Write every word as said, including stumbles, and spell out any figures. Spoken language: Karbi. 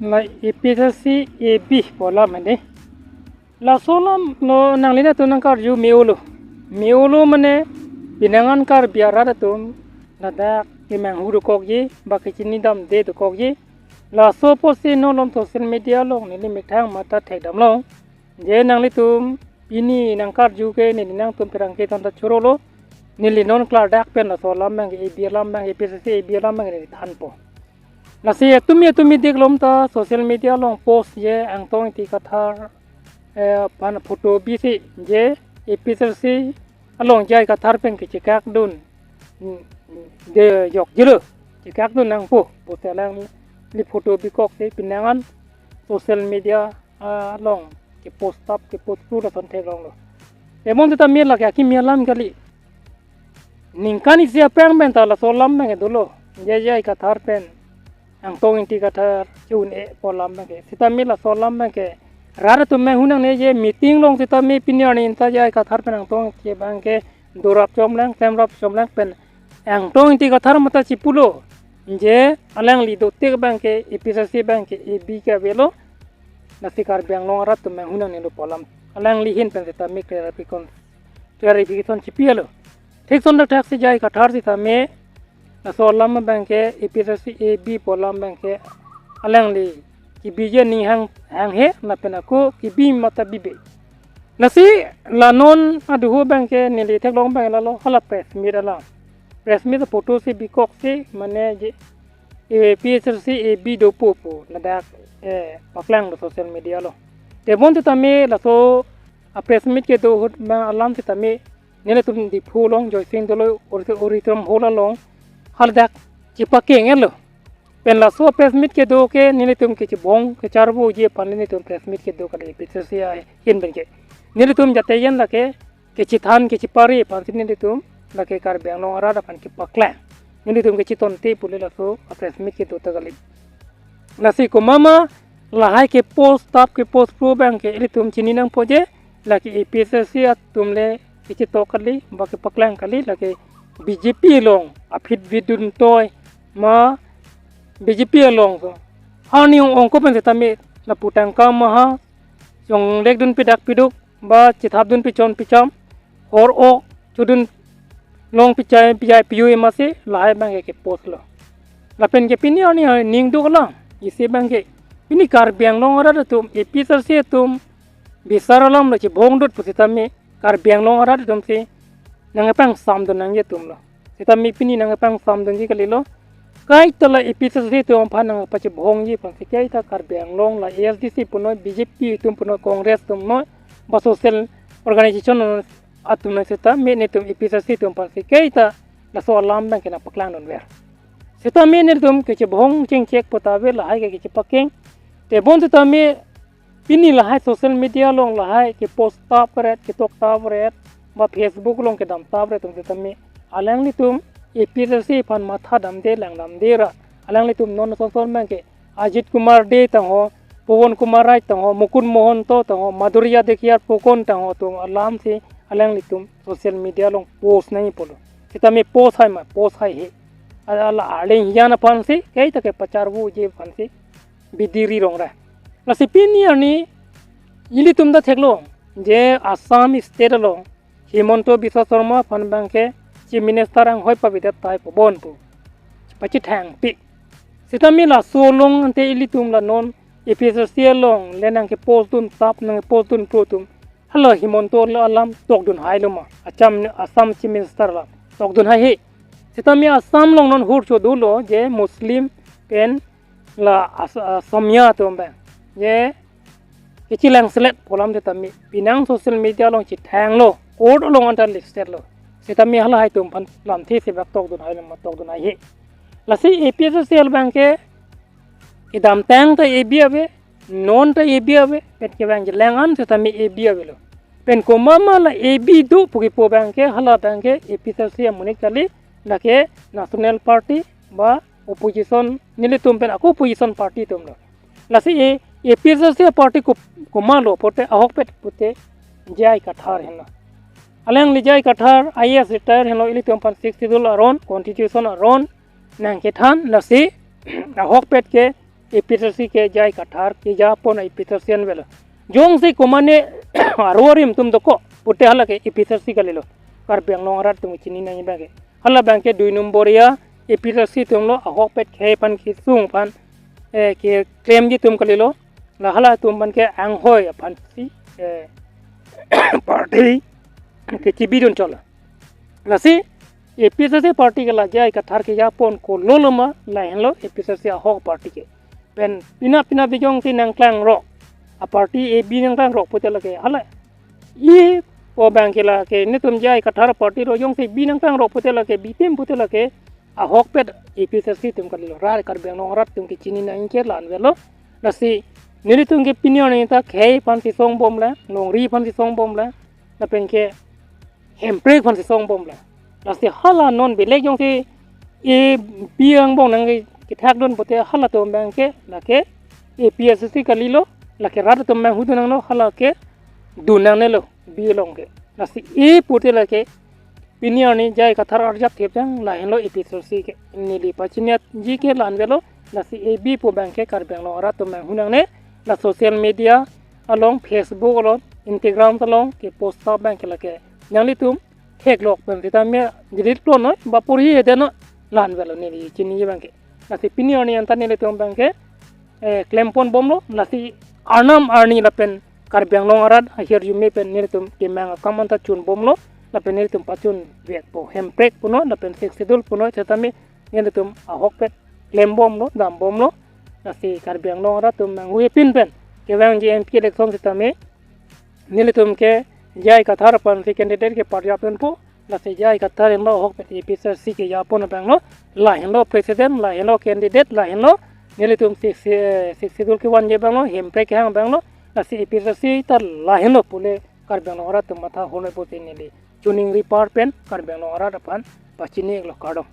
La A P H L C A B pu alam mane. Laso alam lo nanglitum nangkarju me-olo. Me-olo mane pinangan Karbi arat atum ladak kemanghu dokokji, ba kechini damde dokokji. Laso apotsi non along social media along neli methang matha thekdamlong. Je nanglitum pini nangkarju ke neli nangtum pherangke than ta chorolo. Neli non klardak pen laso alam abang ke A B alam abang, A P H L C A B alam abang neli thanpo. Lasi atum atum idik lom ta social media along post je Angtong Ingti Kathar, eh, aphan photo bisi je A P H L C along J I Kathar pen kechekak dun, mm, de jokjelo, chekak dun nangpo, post alangli photo bikoksi pinangan social media, ah, along kepost tap kepost kru lason theklonglo. Emon seta mir lake akimi alam kali. Ningkan isi aphrang pen ta laso alam abang dolo. J I Kathar pen Angtong Ingti Kathar chun e pu alam abang ke. Sitame laso alam abang ke rat atum manghu nangne je meeting along sitame pini arni ta J I Kathar pen Angtong Ingti abang ke dorap chomlang, semrap chomlang pen Angtong Ingti Kathar matha chipulo. Je alangli dotik abang ke A P H L C abang ke A B ke avelo. Lasi Karbi Anglong arat atum manghu nangnelo pu alam. Alangli ahin pen sitame clarification, clarification chipilo. Thik ason thakthak si J I Kathar sitame laso alam abang ke A P H L C A B pu alam abang ke alangli kebi je aning hang, hanghe lapen ako kebi matha bibe. Lasi la non aduhu abang ke neli theklong abang lalo hala press meet alam. Press meet photo si bikoksi mane je, eh, A P H L C A B dopo pu ladak, eh, paklanglo social media along. Tebon sitame laso a-press meet kedo ahut abang alam sitame nelitum Diphu along Joysing Doloi Audi-, Auditorium Hall along haladak chepakeng-etlo. Pen laso a-press meet kedo ke nelitum kechebong kecharvoji aphan nelitum press meet kedo kali A P H L C ahin pen ke. Nelitum jate yen lake kechethan kechepare aphansi nelitum lake Karbi Anglong arat aphan kepaklang. Nelitum kechetonte pule laso a-press meet kedo ta kali. Lasi komat ma lahai kepost tap kepost kru abang ke ilitum chini nangpo je, lake A P H L C atum le kechetok kali, ba kepaklang kali, lake B J P along aphi bidun toi ma B J P along so. Arni ong ongko pen sitame lapu tangka maha, chonglek dun pidak piduk, ba chethap dun pichon picham, hor-ok chodun long pichai pijai piyu masi lahai abang ke kepostlo. Lapen ke pini arni aning duklo, isi abang ke pini Karbi Anglong arat atum, A P H L C atum bisar alam lo chebong dut pu sitame Karbi Anglong arat atum si nangkepangsam dun nangji atumlo. Sitame pini nangkepangsam dunji kalilo. Kaita la A P H L C atum aphan nangpachebongji aphansi kaita Karbi Anglong la A S D C punoi, B J P atum punoi, Congress atum noi, ba social organization atum noi sitame nelitum A P H L C atum aphansi kaita laso alam abang ke nangpaklang dunver. Sitame nelitum kechebong chengchek pu ta ave, lahai ke kechepakeng. Tebon sitame pini lahai social media along lahai kepost tap ret, ketok tap ret, ba Facebook along kedam tap ret atum sitame alanglitum A P H L C aphan matha damde lang damde ra alanglitum non son son abang ke Ajit Kumar Dey tangho, Pawan Kumar Rai tangho, Mukund Mahanta tangho, Madhurjya Dikhiar Phukan tangho atum alam si alanglitum social media along post nangji pulo. Sitame post hai ma, post haihe. Ala, ala arleng hijan aphansi kaita kepacharvoji aphansi bidi ri rong ra. Lasi pini arni ilitum ta theklong je Assam state along Himanta Biswa Sarma aphan abang ke Chief Minister anghoi pavedet tahai pu bon pu pachethangpi. Sitame laso along ante ilitum la non A P H L C along le nangkepost dun tap nangkepost dun pro atum hala Himanta lo alam tokdun hailo ma? Assam, Assam Chief Minister alam tokdun haihe. Sitame Assam along non hur chodolo je Muslim pen la As-, Asamiya atum abang je kechelang selet pu alam sitame pinang social media along chethanglo, court along anta listed lo. Sitame halahai atum aphan lamthe si bak tokdun hailo ma, tokdun haihe. Lasi A P H L C abang ke kedamtang ta A B ave, non ta A B ave, pen kevang jelang an sitame A B avelo. Pen komat ma la A B do pu kipu abang ke, hala abang ke A P H L C amonit kali, lake National Party ba opposition, nelitum pen ako opposition party atumlo. Lasi A, A P H L C party ko, komatlo pute ahokpet pute J I Kathar henlo. Alangli J I Kathar I A S retire henlo, ilitum aphan Sixth Schedule aron, Constitution aron nangkethan, lasi ahokpet ke A P H L C ke J I Kathar kejapon A P H L C anvetlo. Jongsi komatne aro arim atum dokok pute hala ke A P H L C kalilo. Karbi Anglong arat atum chini nangji abangke. Hala abangke dui nombor ya A P H L C atumlo, ahokpet khei aphan kesung aphan, eh, keklemji atum kalilo. La hala atum aphan ke anghoi aphansi, eh, party kechibidun chotlo. Lasi A P H L C party ke la J I Kathar kejapon kololo ma, lahenlo A P H L C ahok party ke. Pen pina pina bi jongsi nangklangrok, a party A B nangklangrok pute lake hala, ipo abangke lake netum J I Kathar party lo, jongsi B nangklangrok pute lake, B team pute lake ahokpet A P H L C atum kalilo. Rat Karbi Anglong arat atum ke chini nangji ke la-an avelo. Lasi nelitum ke pini arni ta khei aphansi songbomlo, longri aphansi songbomlo, lapen ke hemprek aphansi songbomlo. Lasi hala non belek jongsi A B angbong nangkethakdun pute halatum abangke lake A P H L C kalilo, lake rat atum abang hudun nanglo, hala ke dun nangnelo B along ke. Lasi A pute lake pini arni J I Kathar arjap thepjang, lahenlo A P H L C ke. Neli pachiniji ke la-an avelo. Lasi A B pu abangke Karbi Anglong arat atum abang hu nangne, la social media along, Facebook along, Instagram along kepost abangke lake nanglitum theklok pen sitame delete lo noi, ba puri ede no, la-an avelo neli chiniji abangke. Lasi pini arni anta nelitum abangke, eh, klemponbomlo, lasi arnam arni lapen Karbi Anglong arat ahirjume pen nelitum kemang akam anta chunbomlo, lapen nelitum pachunvekpo, hemprek punoi lapen Sixth Schedule punoi sitame nelitum ahokpet klembomlo, dambomlo. Lasi Karbi Anglong arat atum nanghuhepin pen kevangji M P election sitame nelitum ke J I Kathar aphansi candidate keparjapdunpo. Lasi J I Kathar henlo ahokpet A P H L C kejapon abanglo, lahenlo president, lahenlo candidate, lahenlo nelitum Sixth, eh, Sixth Schedule kevanji abanglo, hemprek kehang abanglo. Lasi A P H L C ta lahenlo pule Karbi Anglong arat atum matha honoi pute neli chuningri apar pen Karbi Anglong arat aphan pachini-iklo, kardom.